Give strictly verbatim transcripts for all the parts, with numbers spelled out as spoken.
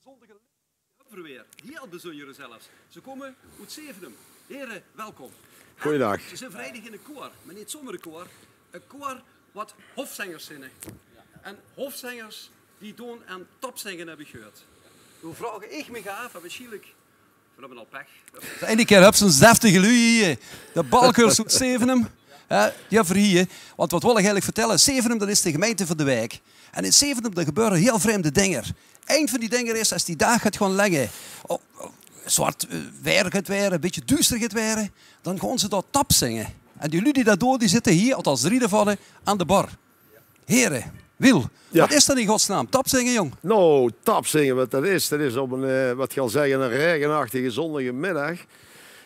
Zóndige lid höbbe v'r weer. Hiel bezunjere zelfs. Ze kómme oet Zevenum. Here, welkom. Goojendaag. Ze zeen vereinigd in e koor, mer neet zómmer e koor. E koor wat hofzengers zeen. En hofzengers die doon aan tapzinge, höb ich gehuurd. Noe vraog ich mich aaf, en waarsjienlik, v'r höbbe al pech. Eine kier höbs se deftige luuj hie. De Balkers oet Zevenum. Hè, die höbbe v'r hie. Want wat wol ich eigelik vertèlle? Zevenum, dat is de gemeinte van de waek. En in Zevenum, dao gebeure hiel vreemde dinger. Ein van die dinger is, es die daag geit gaon lègke, o, o, zwart, eh, waer geit waere, e bietje duuster geit waere, dan gaon ze dao tapzinge. En die luuj die dat doon, die zitte hie, althans drie daovan, aan de bar. Here, Wiel, wat is dat in godsnaam? Tapzinge, jóng? Nou, tapzinge, wat dat is, dat is op ein, eh, wat ich al zègk, ein raegenachtige zóndigmiddaag.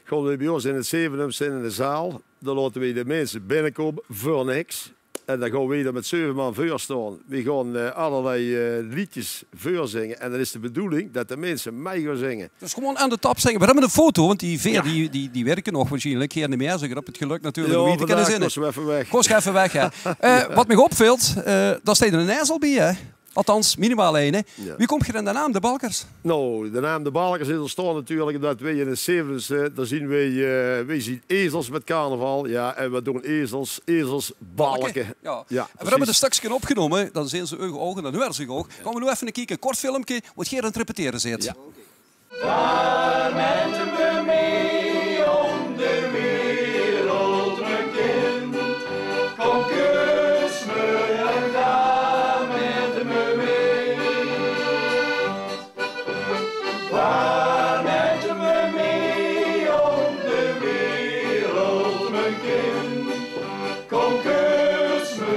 Gaon v'r bie ós in 't Zevenums in de zaal. Dan laote v'r de minse binnekómme veur niks. En dan gaon v'r d'r mit zeuve man veur staon. V'r gaon, eh, allerlei, eh, leedjes veurzinge. En dan is de bedoeling dat de minse mei gaon zinge. Dus gewoon aan de tap zinge. V'r höbbe ein foto, want die veer die, die, die wirke nog waarsjienlik hie neet mieë. Ze höbbe 't gelök natuurlik óm hie te kónne zinge. Kós effe weg. Kós effe weg, hè. Eh, wat mich opvilt, eh, dao steit eine ezel bie, hè? Althans, minimaal eine. Wie kómp geer aan de naam De Balkers? Nou, de naam De Balkers is óntstaon natuurlik ómdat weej in de zeventig, eh, dao zeen weej, eh, weej zeen ezels mit carnaval. Jao, en wat doon ezels? Ezels balke. Jao. En v'r höbbe ein stökske opgenómme, dan zeen ze uch ouch en dan huuere ze uch ouch. Gaon v'r noe effe kieke, ein kort filmke, waat geer aan 't repetere zeet. Vaar met me mee om de wereld, mijn kind. Kom, kus me en ga met me mee. Vaar met me mee om de wereld, mijn kind. Kom, kus me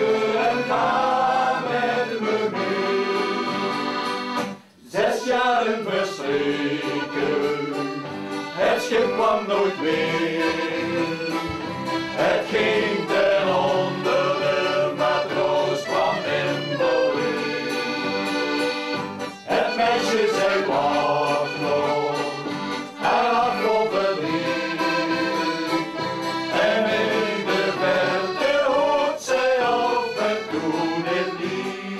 en ga met me mee. Zes jaren verstreken, het schip kwam nooit meer. Het ging ten onder, de matroos kwam in bereik. Het meisje zei: "Wacht nog, haar hart vol verdriet." En in de verte hoort zij af en toe dit lied.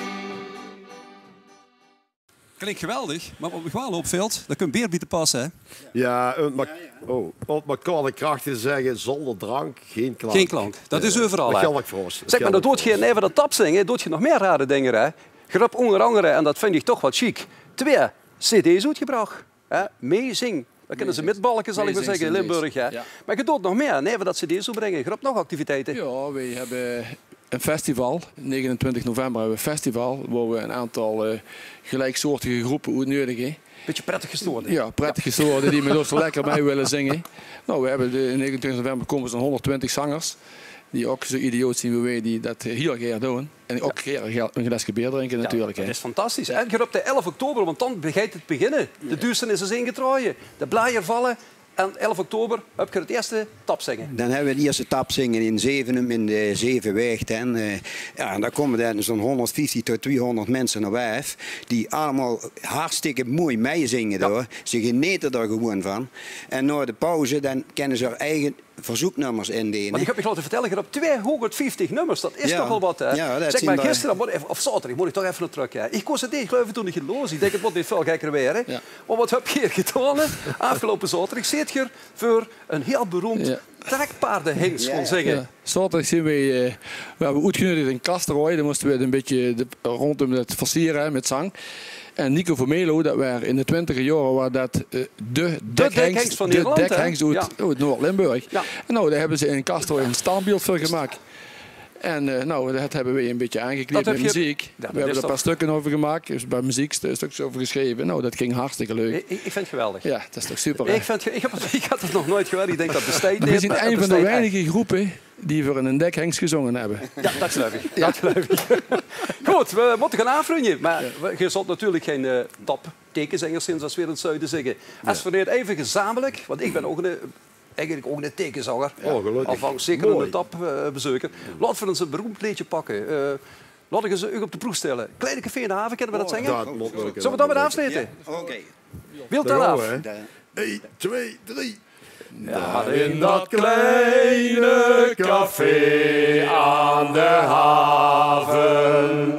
Klink geweldig, mer wat mich waal opvilt, dao kump beer bie te passe, hè? Jao, óm 't mer, oh, óm 't mer kort en krachtig te zègke, zónger drank gein klank. Gein klank. Dat is euveral, hè? Dat gelt ouch veur ós. Zèk, mer dat doot geer neve dat tapzinge, doot geer nog mieë rare dinger, hè? Geer höb ónger angere, en dat vinj ich toch waal sjiek, twee cd's oetgebrach, hè? Meezing. Dan kinne ze mitbalke, zal ich mer zègke, in Limburg, hè? Mer geer doot nog mieë, neve dat cd's oetbringe, geer höb nog activiteite. Jao, weej höbbe Ein festival. Negenentwintig november höbbe we ein festival, wo we ein aantal, eh, gelijksoortige groepe oetnudige. Bietje prettig gestoorde. Jao, prettig gestoorde, die mit ós lekker mei wille zinge. Nou, we höbbe de, negenentwintig november kómme zo'n hónderdtwintig zangers, die ouch zoe idioot zeen wie weej, die dat, eh, hiel gaer doon. En ouch gaer, gaer ein glaeske beer drinke natuurlik, hè. Dat is fantastisch. En geer höb de elf oktober, want dan begint 't beginne. De duusternis is ingetraoje. De blajer valle. En elf oktober höb geer 't ierste tapzinge. Dan höbbe we 't ierste tapzinge in Zevenum in de Zevenwaeg. En, eh, jao, en dao kómme dan zo'n hónderdvieftig tot twiehónderd minse op aaf, die allemaol hartstikke mooi meizinge, hoor. Ze genete d'r gewoon van. En nao de pauze, dan kinne ze häör eige verzeuknummers indene. Want ich höb mich laote vertèlle, geer höb twiehóngerdvieftig nummers. Dat is nogal wat, hè? Jao, dat zeen v'r. Zèk, mer gister, of zaoterdig, mót ich toch effe nao trök, hè. Ich kós 't neet geluive toen ich 't loos. Ich dink, 't mót neet väöl gekker waere. Jao. Mer wat höb geer gedaon, hè? Aafgeloupe zaoterdig zeet geer veur ein hiel beroemd trekpaardehingst gaon zinge. Jao. Zaoterdig zeen weej, eh, weej höbbe oetgeneudig in Kasterooje. Dan móste weej 't ein bietje de, róndjóm 't versiere, hè, mit zang. En Nico van Melo, dat waas in de twintiger jaore, waas dat, eh, de dekhingst van Nederland, hè? De dekhingst oet, oet Noord-Limburg. Jao. En nou, dao höbbe ze in Kasterooje ein standbeeld veur gemaak. En, eh, nou, dat höbbe weej ein bietje aangekleid mit meziek. Weej höbbe d'r ein paar stökke euver gemaak, dus bie meziek stö-, stökskes euver gesjreve. Nou, dat ging hartstikke leuk. Ich, ich vinj 't geweldig. Jao, dat is toch super, hè? Ich vinj 't ge-, ich höb 't, ich had 't nog noeit gehuurd. Ich dink, dat besteit neet, mer 't besteit ech. Weej zeen ein van de weinige groepe die veur ein dekhingst gezónge höbbe. Jao, dat geluif ich. Dat geluif ich. Good, we mótte gaon aafrunje. Mer we, geer zólt natuurlik gein, eh, taptekenzingers zeen, zoewie v'r in 't zuide zègke. Es v'r neet effe gezamelik, want ich bön ouch ein, eigelik ouch eine tekenzanger. Oh, gelökkig. Of ouch zeker eine tap, eh, bezeker. Laot v'r ins ein beroemd leedje pakke. Eh, laot ich ins uch op de proef stelle. Kleine Café in de Haven, kinne v'r dat zinge? Zölle v'r dan mit aafsloete? Jao, oké. Wilt dao aaf? Ein, twee, drie. Daar in dat kleine café aan de haven,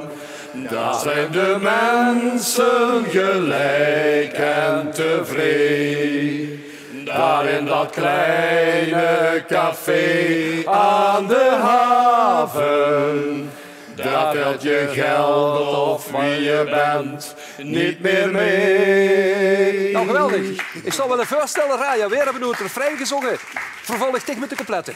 Daar zijn de mensen gelijk en tevreden. Daar in dat kleine café aan de haven. Daar telt je geld of wie je bent niet meer mee. Nou, geweldig. Ich zal waal de veurstelle raje. Weer höbbe noe 't refrein gezónge. Vervolg dich mit de couplette.